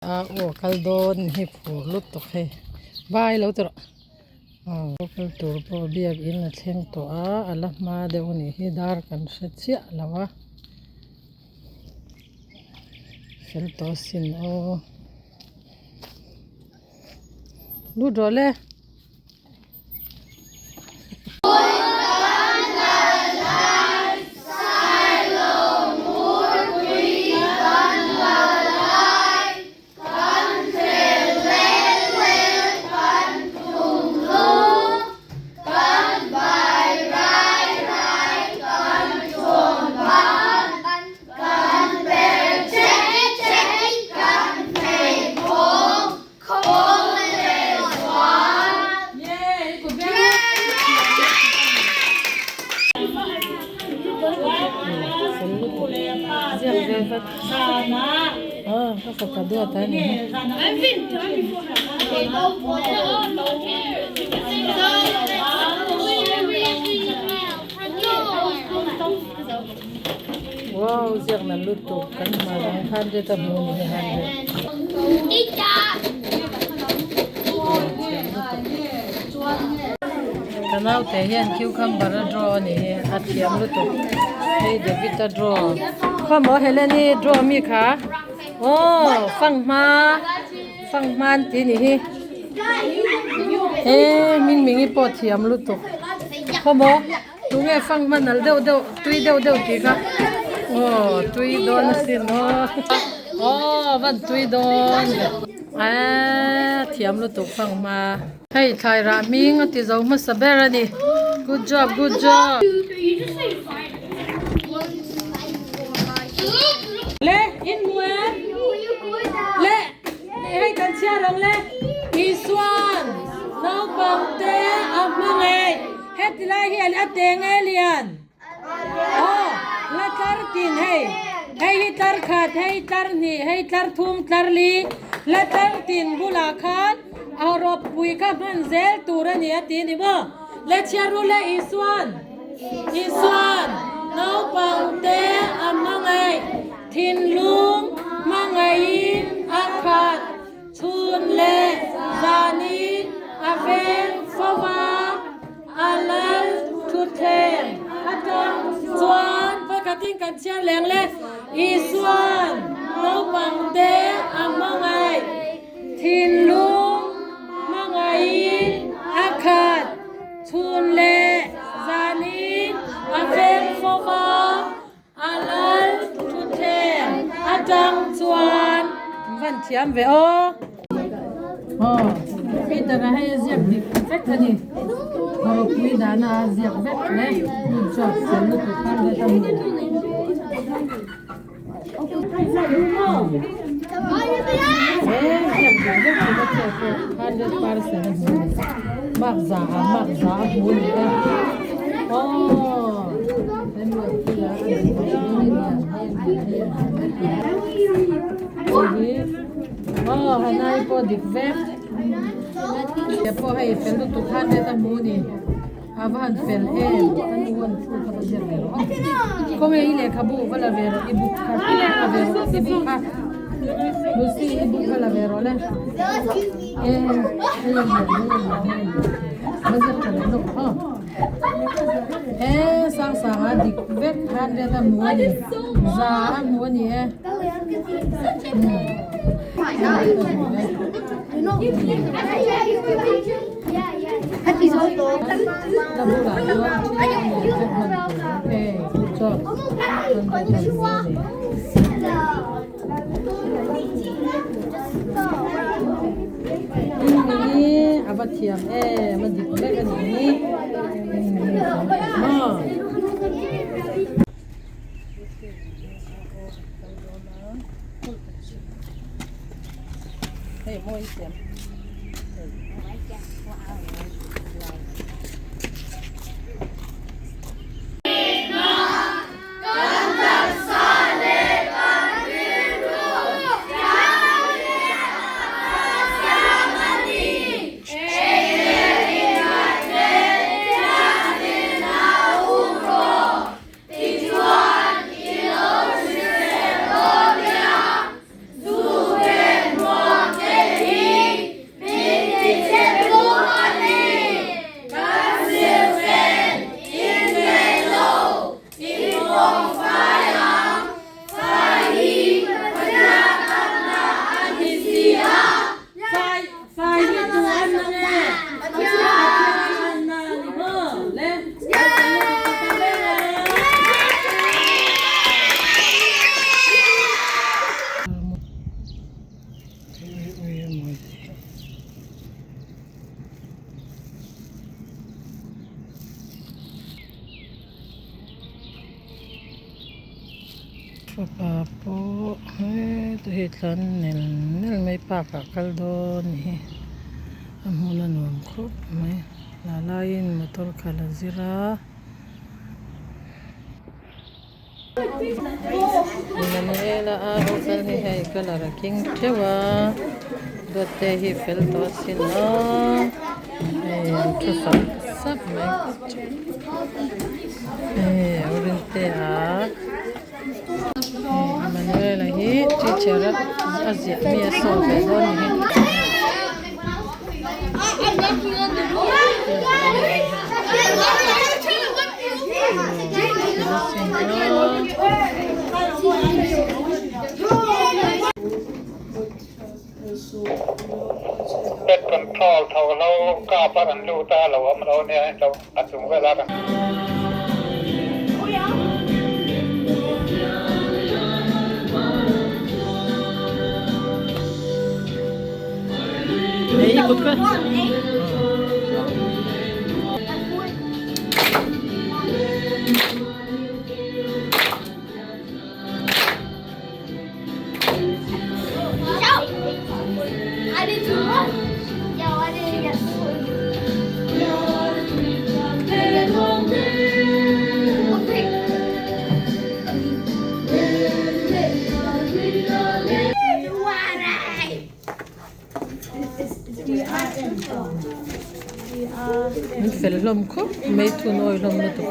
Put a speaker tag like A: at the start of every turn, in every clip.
A: A aw kal dawn hi phur lutuk hei vai lo ti rawh aw kal tur pawh biakin a thleng tawh a a la hma deuh a nih hi dar kan hre chiah lo a fel tawh asin aw lut rawh le. Wow ziak na lutuk kan hma dang hundred a hmu ni hi hundred. Ka naute hian cucumber a draw a ni hi a thiam lutuk hei David a draw khawmaw Helen-i draw mi kha aw fanghma fanghma an ti ni hi e Mingmingi pawh thiam lutuk khawmaw. Tunge fanghma nal deuh deuh tui deuh deuh tih kha aw tui dawn asin aw aw van tui dawn eee thiam lutuk fanghma. Hei thlai rah hming a ti zo hmasa ber a ni good job good job. Le in hmu em le hei kan chhiar ang le Isuan naupang te a hmangaih. Heti lai hian a teng e lian. Aw, la tlar tin hei. Hei hi tlar khat, hei tlar hnih, hei tlar thum, tlar li. La tlar tin bulah khan a rawp pui kha hman zel tur a ni a ti ni maw? Le chhiar u le Isuan, Isuan naupang te a hmangaih, thinlung hmangaihin a khat. Chhun leh zanin a veng fo a, a lal thutthleng atang chuan pakhatin kan chhiar leng le, Isuan naupangte a hmangaih, thinlung hmangaihin a khat, chhun leh zanin a veng fo a, A lal thutthleng atang chuan van thiam ve aw. Aw Peter a hei a ziak dik vek a ni. Ropui dana a ziak vek le. Good job fel lutuk khan let a hmu. He ziak dik vek chu ka chhiat pawh 100% a hmu a ni. Mark za ah mark za a hmu a ni e. Aw. Aw hanai pawh dik vek he pawh hei fel lutuk khan let a hmu ni a va han fel em ka nu an thu kha va ziak ve rawh aw khawnge i lehkhabu va la ve rawh i book kha la ve rawh i book kha Lucy i book kha la ve rawh le e hei a lian hei a lian hei a lian va ziak tha leh lawk aw. He sang sang a dik vek 100 a hmu a ni za a hmu a ni e la bulah chuan thil a nei vek hman tur okay good job 100 a hmu a ni. Ni a va thiam em a dik vek a nih hi maw. Hei mawi siam.
B: Kan taksa leh kan rilru thianghlim a siam a ni. Ei leh inngaihle thianghlimna um rawh. Tichuan i lo hrisel dawn nia. Zu leh hmuam.
A: Fapa pawh heta hi tlan nel nel mai park ah kal dawn a ni hi a hmun a nuam khawp mai lah laiin motor khalh a zir a. Emanuela a lo kal hi hei colour a keng theuh a dawt te hi fel tawh a sin a hei an thu sap sap mai hei a rinte a hei Emanuela hi teacher a ziah mi a sawi ve dawn a ni hi.
C: Pet control tho lo kap a kan lut a lo awm lo nia lo a chung vel a kan.
A: An fel hlawm khawp mai thun awi hlawm lutuk.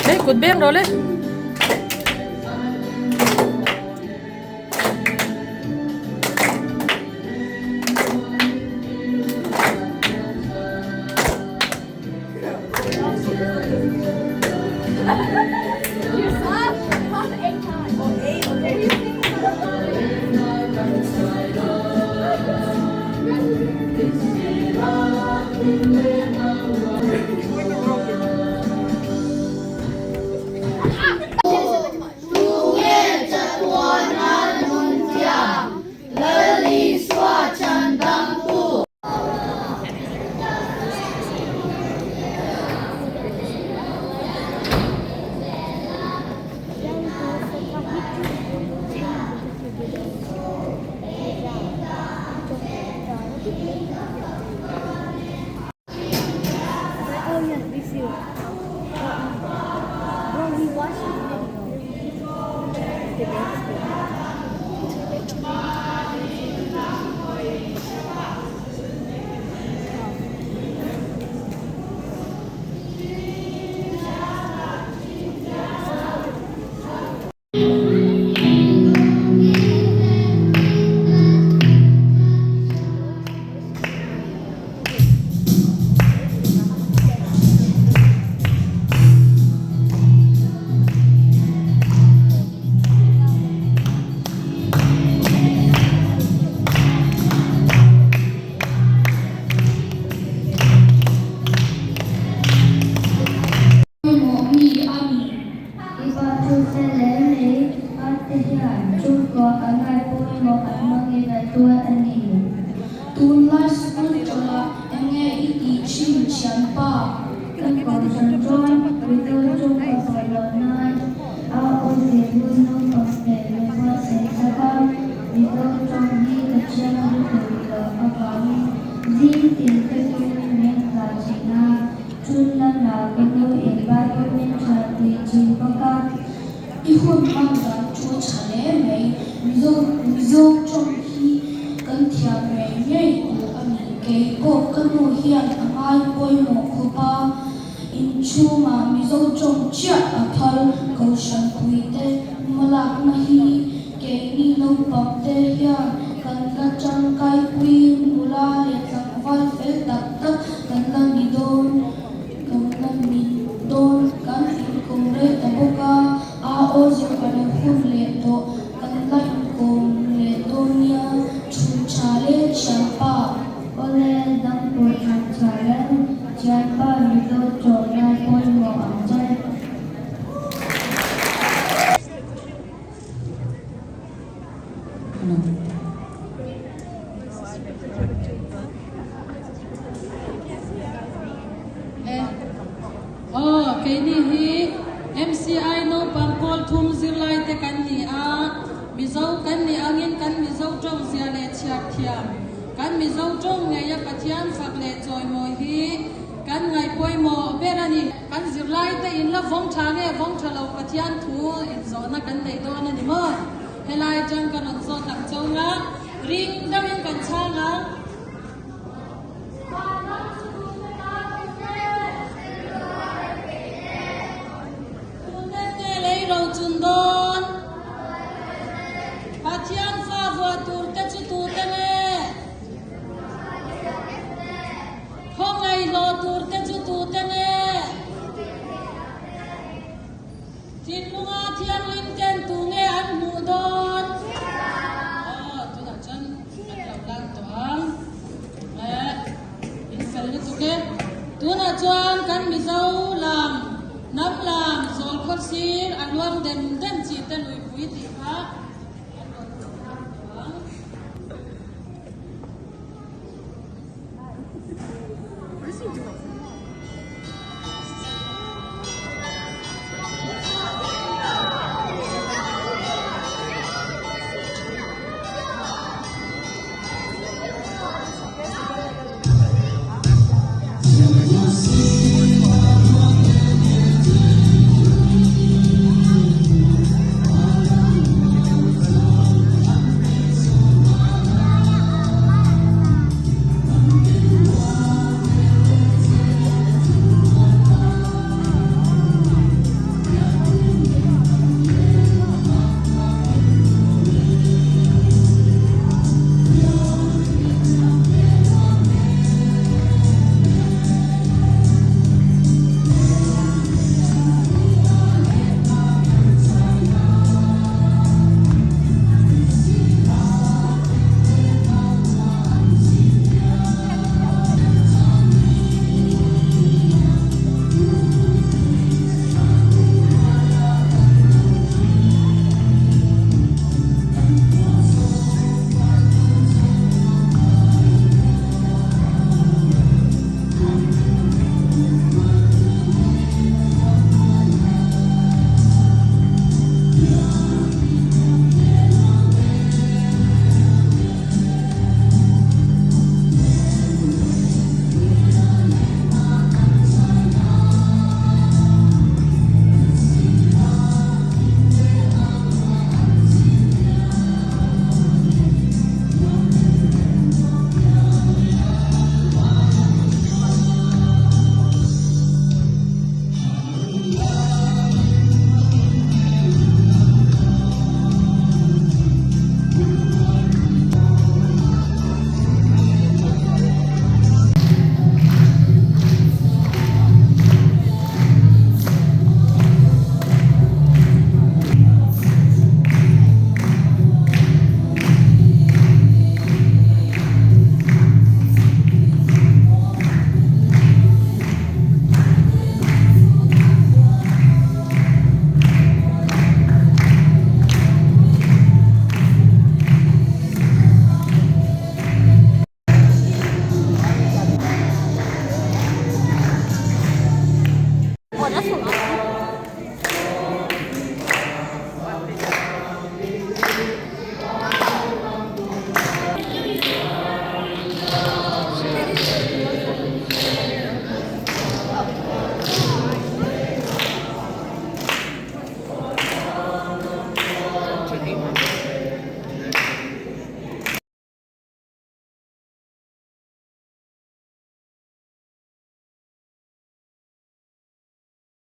A: Hei kut beng rawh le.
B: Pawimawh mi a ni. I pa chu fel leh mai pa te hian chhungkua an ngai pawimawh an hmangin an tuar a ni.
D: Tunlai school chawlh enge i tih thin thianpa?
B: Ka kohhran chuan Mizo chhungkaw sawi loh nan a aw zirlun naupang nen min buatsaih sak a, Mizo tawng hi ka thiam lutuk loh avangin zing tin ka tumin min hlah thin a. Chhun lamah ka nu in Bible min chhuahpui thin bawk a.
D: I hun hman dan chu tha hle mai. Mizo Mizo tawng hi kan thiam ngei ngei tur a ni. Kei pawh ka nu hian a ngai pawimawh khawp a. Inchhungah Mizo tawng chiah a phal Kohhran puite hmalakna hi keini naupangte hian kan la tangkaipui nula leh tlangval fel tak tak kan la ni dawn kan la ni dawn kan inkawm rei ta bawk a, a aw zir a lo hun leh tawh kan la inkawm leh dawn nia chhun tha leh thianpa.
B: Awle dang pawh than tha reng, thianpa Mizo tawng lai pawimawh ang che.
A: Aw, keini hi MCI naupang pawl thum zirlaite kan ni a, Mizo kan nih angin kan Mizo tawng zia leh chhiar thiam, kan Mizo tawng ngeia Pathian fak leh chawimawi hi kan ngaih pawimawh ber a ni. Kan zirlaite in la vawng tha nge vawng tha lo Pathian thu inzawhna kan nei dawn a ni maw? Helai atang ka rawn zawt ang chauh a, ring deuhin kan chhang ang. Tute nge lei ro chun dawn? Pathian fa vuah tur te chu tute nge? Khawngaihhlawh tur te chu tute nge? Thinlunga thianghlim ten tu nge an hmuh dawn? Aw, tunah chuan kan lo lan tawh ang. Eh, in fel lutuk e. Tunah chuan kan Mizo lam, hnam lam, zawl khawr sir a luang dem dem chi te luipui tih kha.